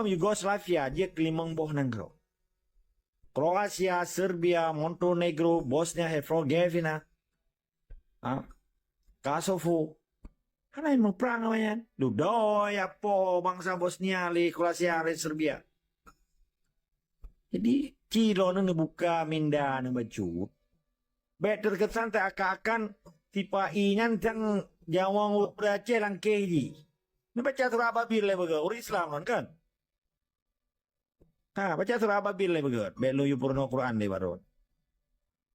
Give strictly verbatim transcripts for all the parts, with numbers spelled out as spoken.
Yugoslavia jeuet keu limong boh nanggroe. Kroasia, Serbia, Montenegro, Bosnia Herzegovina, ha, Kosovo. Hana meuprang awaknyan. Dudoe apo bansa Bosnia lé Kroasia lé Serbia. Jadi, ci droeneuh neubuka minda neubacut. Bék teureukesan teuakan-akan tipa i nyan tan nyawöng ureuëng Aceh langkéh jih. Neubaca surat Ababil lé beugöt, ureuëng Islam nyan kan? Ha, baca surat Ababil lé beugöt, bék lôn yue peurunoe Quran lé baroe.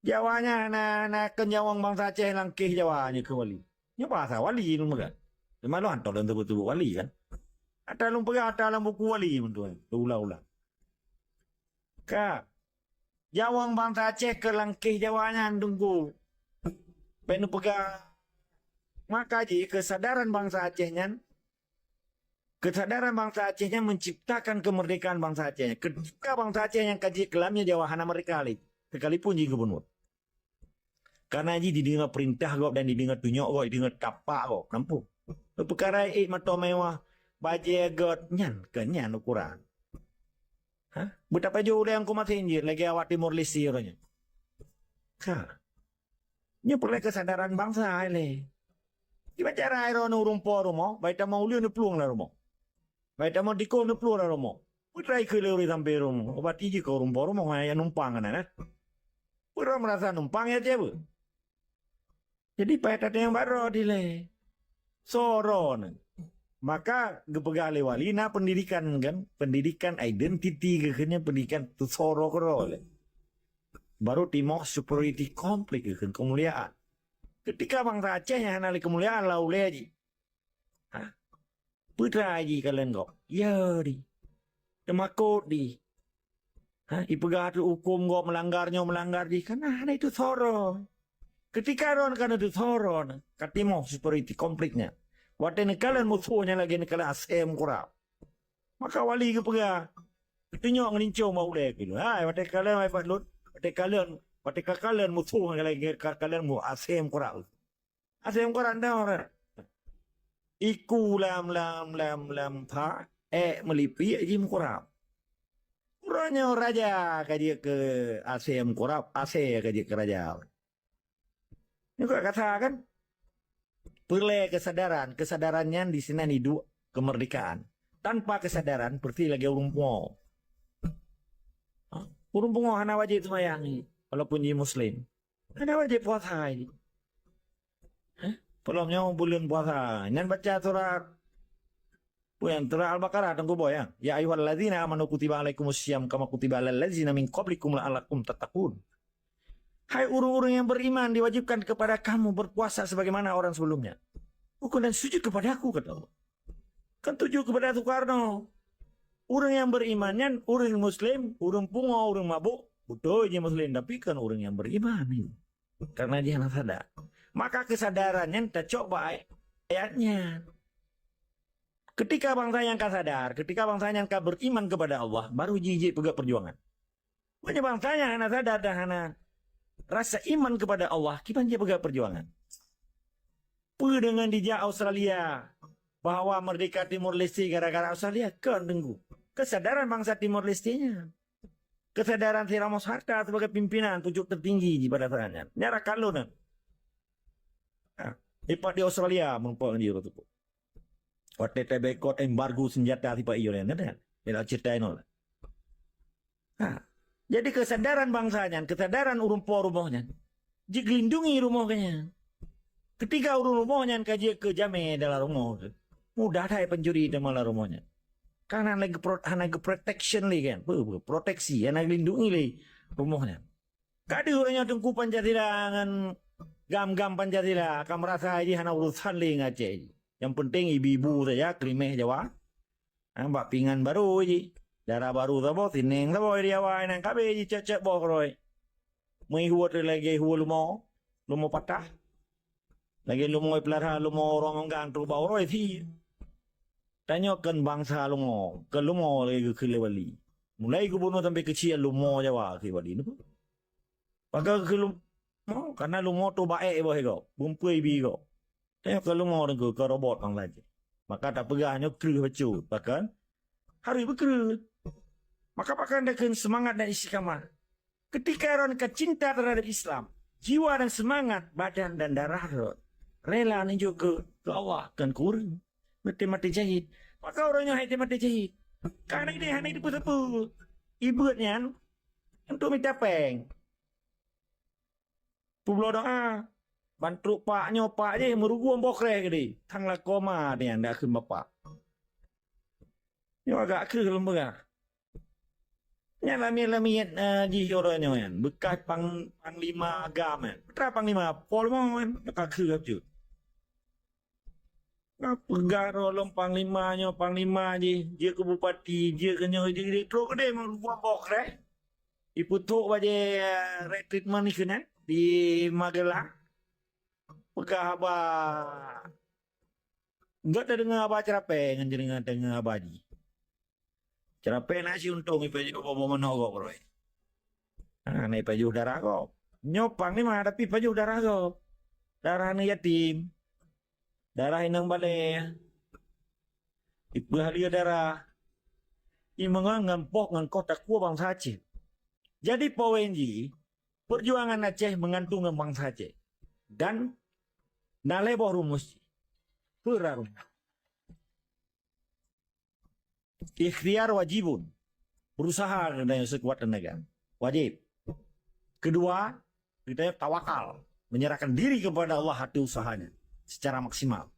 Jawa nyan na, na keu nyawöng bansa Aceh langkéh Jawa nyoe keu wali. Nyoe bahasa wali lôn peugah. Teuma lôn hantom lôn teupeue-teupeue wali kan. Ata lôn peugah ata lam buku wali meuntui. Ulang-ulang. Ka. Nyawöng bansa Aceh keu langkéh Jawa nyan teungku. Bék neupeugah. Maka jih keusadaran bansa Aceh nyan Keusadaran bansa Aceh nyan menciptakan kemerdekaan bansa Aceh nyan. Ketika bansa Aceh nyan ka jeuet keu lam nyoe Jawa hana merdeka lé, sekalipun jih gubunur. Karena jih dideungoe peurintah gob dan dideungoe tunyok gob, dideungoe tapak gob. Nampu. Peukara ék meuto mewah, bajée göt nyan, keu nyan ukuran. Ha? Beutapajoh ulée nyang kumasén jeuet lagée awak Timor Leste uroe nyoe. Ka. Nyoe peureulée keusadaran bansa ilée. Kiban cara droeneuh ureuëng po rumoh, bai tamong uleue neuplueng lam rumoh. Bai tamong tikoh neuplueng lam rumoh. Peutrai keu lé ureuëng sampoe rumoh, ubati jih keu ureuëng po rumoh nyang numpang keunan, eh. Peue droe meurasa numpang ya tieb. Jadi payah tateueng bak droe dilée. Soe droeneuh. Maka geupeugah lé wali na pendidikan kan, pendidikan identiti geuh kheun nyan pendidikan teusoe droe keudroe lé. Baru timoh superiority complex geuh kheun keumuliaan. Ketika bansa Aceh nyang hana lé keumuliaan lam ulée jih. Ha? Peutrai jih kalon gob? Ya di. Teumakot di. Ha, ipeugah teuh huköm gob meulanggar nyoe meulanggar jih, kana hana itu soe droe. Ketika droeneuh kana itu soe droeneuh, ka timoh superiority complex nyan. Watée neukalon musoh nyan lagée neukalon asée meukurab. Maka wali geupeugah, geutunyok ngon incong bak ulée keu lôn. Hai, watée kalon hai pat lôn, watée kalon, watée ka kalon musoh nyan lagée ka kalon mu asée meukurab. Asée meukurab dah orang. Iku lam, lam, lam, lam pha, ék meulipik jih meukurab. Uroe nyoe raja ka jeuet keu asée meukurab, asée ka jeuet keu raja. Nyoe ka kasa kan? Peureulée keusadaran, keusadaran nyan di sinan iduek keumeurdekaan. Tanpa keusadaran, peureuti lagée ureuëng pungo. Ha? Ureuëng pungo hana wajéb seumayang, walaupun jih muslim. Hana wajéb puasa jih. Hah? Peulom nyoe buleuen puasa. Nyan baca surat, peue nyan, surat Al-Baqarah teungku boh ya. Ya ayyuhallazina amanu kutiba alaikumus siyam kama kutiba alal ladzina min qablikum la'allakum tattaqun. Hai ureuëng-ureuëng yang beriman, diwajibkan kepada kamu berpuasa sebagaimana orang sebelumnya. Rukun dan sujud kepada aku, kata Allah. Kan tuju kepada Soekarno. Ureuëng yang beriman nyan, ureuëng muslim, ureuëng pungo, ureuëng mabuk, beutôi jih muslim, tapi kan ureuëng yang beriman. Karena jih hana sadar. Maka keusadaran nyan tacok bak ayat nyan. Ketika bansa nyan ka sadar, ketika bansa nyan ka beriman kepada Allah, baru jih jeuet peugah perjuangan. Meunyoe bansa nyan hana sadar dan hana rasa iman kepada Allah, kiban jih peugah perjuangan. Peue deungon dijak Australia bahwa merdeka Timor Leste gara-gara Australia? Kon teungku. Keusadaran bansa Timor Leste nyan. Keusadaran si Ramos Horta sebagai pimpinan pucuk tertinggi di pada saat nyan. Nyan rakan lôn nyan. Ha, ipat di Australia meureumpok ngon jih teupeu. Watée taboikot embargo senjata sipa ijo nyan, kan? Bela cetai nol. Ha. Jadi keusadaran bansa nyan, keusadaran ureuëng po rumoh nyan, jigeulindungi rumoh geuh nyan. Ketika ureuëng rumoh nyan ka jeuet keu jamé dalam rumoh, mudah that pancuri teuma lam rumoh nyan. Karena hana geupro-, hana geuprotection lé kan, peue, peue, proteksi, hana geulindungi lé rumoh nyan. Ka deuh uroe nyoe Teungku Pancasila ngon GAM-GAM Pancasila ka meurasa jih hana urusan lé ngon Aceh jih. Nyang penting ibu-ibu saja keulimeh Jawa. Ha, bak pingan barô jih. Dara barô saboh, sineng saboh di awai nyan ka abéh jih cok-cok boh keudroe. Meuihuet lagée ihuet lumo, lumo patah. Lagée lumo ipeulara lumo ureuëng meugang trok bak uroe sie. Tanyoe kon bansa lumo, kon lumo lagée geukheun lé wali. Mulai gubunur sampai keuchik lumo Jawa kheun wali nyoe. Maka keu lumo, karena lumo tu baék boh igob, beumpui bi igob. Tanyoe keu lumo teungku, keu robot bang lagée. Maka tapeugah nyoe kreueh bacut, bahkan harus bekerja. Maka pakon dakun semangat dan istiqamah. Ketika orang ka cinta terhadap Islam, jiwa dan semangat, badan dan darah rot, rela nunjuk ke, ke Allah, kan kurang. Mati-mati jahit. Maka orang yang hai mati jahit. Karena ini hanya itu pun. Ibu nyan untuk minta peng. Peubloe doa. Ban trok pak nyoe, pak jih meurugoe boh kreh gede. Tang lakoe ma dia ndak kheun bapak. Nyoe agak kreueh lom peugah. Nyan lamiet-lamiet, eh, jih uroe nyoe nyan. Bekas pang-, panglima agam nyan. Peue panglima? Pol mo nyan. Agak kreueh bacut. Ka peugah roh lom panglima nyoe, panglima jih, jeuet keu bupati, jeuet keu nyoe, jeuet keu trok keudeh meurugoe boh kreh. Ipeutrok bajée, eh, retreatment keunan di Magelang. Peugah haba. Enggak tadeungoe haba ceurapée ngon deungoe, deungoe haba jih. Ceurapée na siuntông ipajoh boh meunoe gob roh. Ha, na ipajoh darah gob. Nyoe panglima tapi ipajoh darah gob. Darah aneuk yatim. Darah inong balée. Ipeuhalieue darah. Imeungon ngon poh ngon koh takue bansa Aceh. Jadi poin jih, peujuangan Aceh meugantung ngon bansa Aceh. Dan na lhée boh rumus jih. Peue rumus? Ikhtiar wajibun. Berusaha geutanyoe seukuat tenaga. Wajib. Kedua, geutanyoe tawakal. Menyerahkan diri kepada Allah ateueh usahanya secara maksimal.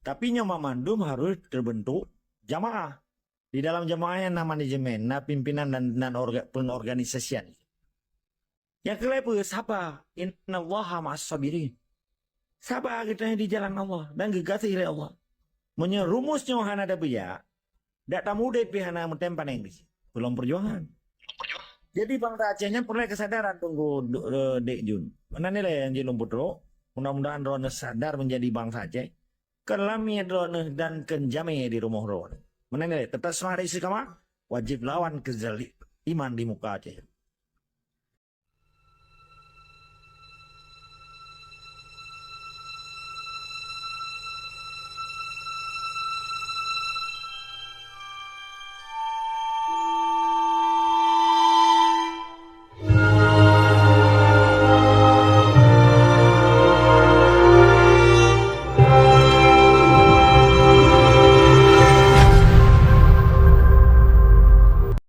Tapi nyoe mandum harus terbentuk jamaah. Di dalam jamaah nyan na manajemen, na pimpinan dan, dan orga-, pengorganisasian. Nyang keulhèe peue? Saba. Innallaha ma'as sabirin. Saba geutanyoe di jalan Allah dan geugaséh lé Allah. Meunyoe rumus nyoe hana tapeujak, dak tamudép pih hana meutem paneng di sinan. Peue lom peujuangan. Jadi bansa Aceh nyan peureulèe keusadaran Teungku, eh, Dek Jun. Meunan ilèe nyang jeuet lôn peutrok, mudah-mudahan droeneuh sadar menjadi bansa Aceh. Keu lamiet droeneuh dan keu jamé di rumoh droeneuh. Meunan ilèe, teutap seumangat istiqamah, wajéb lawan keuzaliman di muka Aceh.